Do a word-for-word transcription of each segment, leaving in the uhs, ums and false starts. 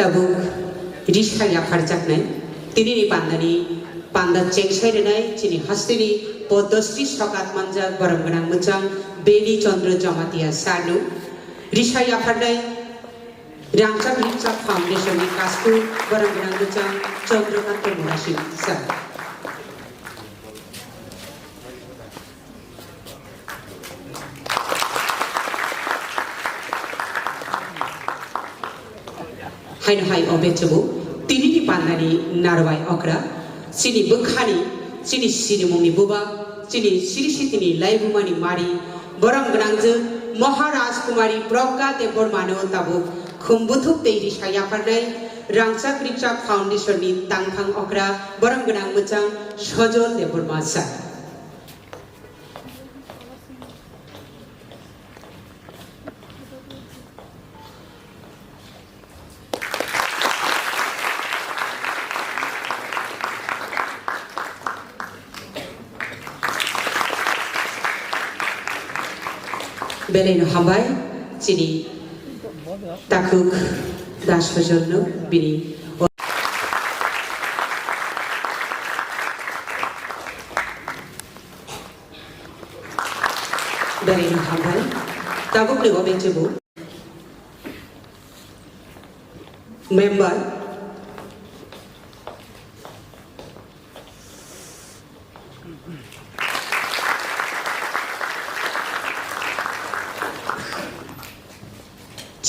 Tabuk risa yapharjaknai, tinini pandani panda chengsai rwnai chini hasteni Padma Shri sokat manjak borom gwnang mwchang Beni Chandra Jamatia sarno risa yapharnai Rangchak Rikchak Foundation ni kasku borom gwnang mwchang Chandrakanta Murasing sir. Haino hai o bechebo, tinini pandani narwai okra, chini bwkhani, chini sinimungni buba, chini siri sitini laibumani mari, borom gwnangjwk Maharaj Kumari Pragya Debbarmano tabuk khum buthuk tei risa yapharnai Rangchak Rikchak Foundation ni tangphang okra, borom gwnang mwchang Sojol Debbarma sir. Belai no hambai chini takhuk Das Sojol no bini Belai no hambai. Tabuk ni o bechebo member.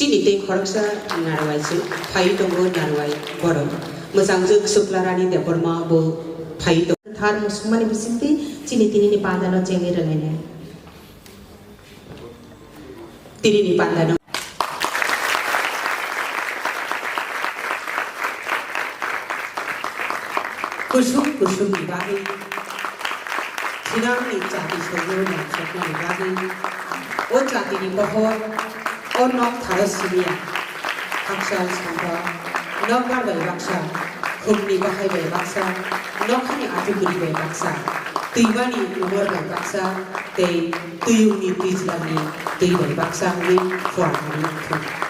Chini tei khoroksa narwai se phai tongo, narwai borok. Mwchangjwk Suklarani Debbarma bo phai tongo. Thar musukmani bisingtwi chini tinini pandano chengwi rwlainai. Tinini pandano. Kusung kusungni bagwi, thinangni chati songno nangsokmani bagwi, o chatini pohor, o nok tharo simiya, hakchal songkha, nokbar bai baksa, khumni bahai bai baksa, nokhani atukuri bai baksa, twimani umor bai baksa, tei tuyungni twijlangni twi bai baksa wngwi phuarnani wngkha.